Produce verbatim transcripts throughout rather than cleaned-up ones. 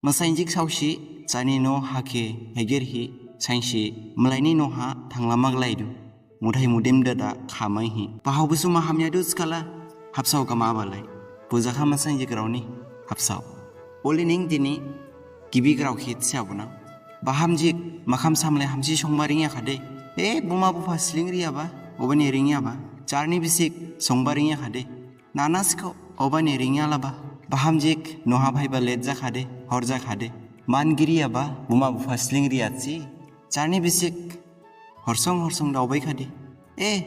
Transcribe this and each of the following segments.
Masainjik saosi, jarni noh ha khe haigerhi, sainsi, malaini noh ha thanglama glaidu. Muthai mudim dada khamaihi. Baha busuma hamyadu skala, habsao gama balai. Bujakha masainjik raoni, habsao. Oli ning dini, gibi grao khe thiyabuna. Bahamjik, makham samlai hamsi songba ringya khade. E, buma bupha sling riyaba, obani ringyaba. Jarni bisik, songba ringya khade. Nana sikho, obani ringyalaba. Bahamjik, noha phaiba let jakhade, hor jakhade. Man giriyaba, buma bupha sling riyatsi. Jarni bisik, horsong horsong daobai khade. E,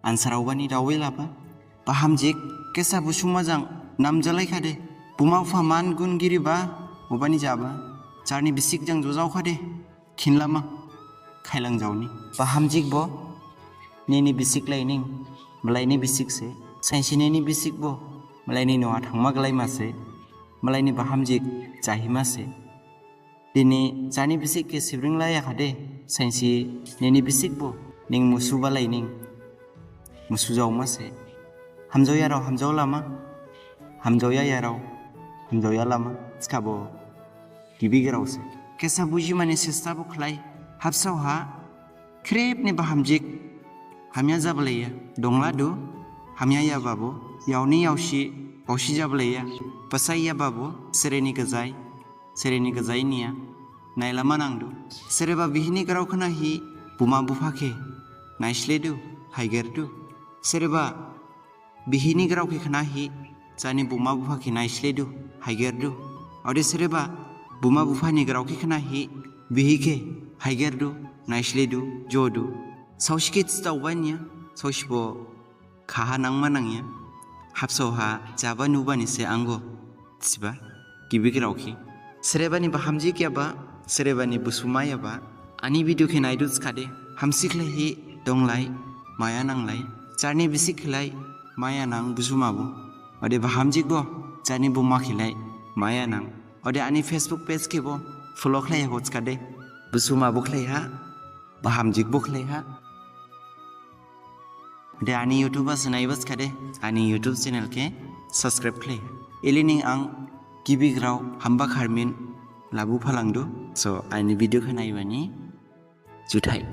ansarao bani daobai laba. Bahamjik, kesa busuma jang, namjalai khade. Buma bupha man gun giriba, obani jaba. Jarni bisik jang jojao khade. Khinlama, khailang jaoni. Bahamjik bo, nini bisik laining, malaini bisik se. Sainsi nini bisik bo, malaini noha thangma glai mase. Malaini bahamjik, jahima se. Dini, jarni bisik khe sibring laya khade, sainsi nini bisik bo, ning musu balaining. Musu jaoma se. Hamjaoyarao hamjaolama. Hamjaoyayarao hamjaoyalama. Thikhabo gibi grao se. Kesa bujimani sesta bo khlai. Habsao ha. Khrip ni bahamjik. Hamya jablaiya. Dongladu. Hamyayaba bo. Yaoni yaosi. Baosi jablaiya. Basaiyaba bo. Sereni gajai. Sereni gajai niya. Nailama nangdu. Sereba bihini grao khnahi. Buma bupha khe. Naisledu. Haigerdu. Sereba bihini grao khe khnahi, jarni buma bupha khe naisledu, haigerdu. Ode sereba buma bupha ni grao khe khnahi, bihi khe haigerdu, naisledu, jodu. Saosi khe thidaoba niya, saosi bo khaha nangma nangya. Habsao ha jaba nubani se ango. Thiba, gibi grao khe. Serebani bahamjik yaba, serebani busuma yaba. Ani video khe naidu thikhade, hamsi khlaihi donglai, maya nanglai. Jarni bisik khlai, maya nang busuma bo. Ode bahamjik bo, jarni buma khlai, maya nang. Ode ani Facebook page khe bo, follow khlai ha thikhade. Busuma bo khlai ha, bahamjik bo khlai ha. De ani YouTube ha se naiba thikhade, ani YouTube channel khe subscribe khlai. Ili ning ang gibi grao hamba kharmin labu phalangdu. So, ani video khe naibani juthai.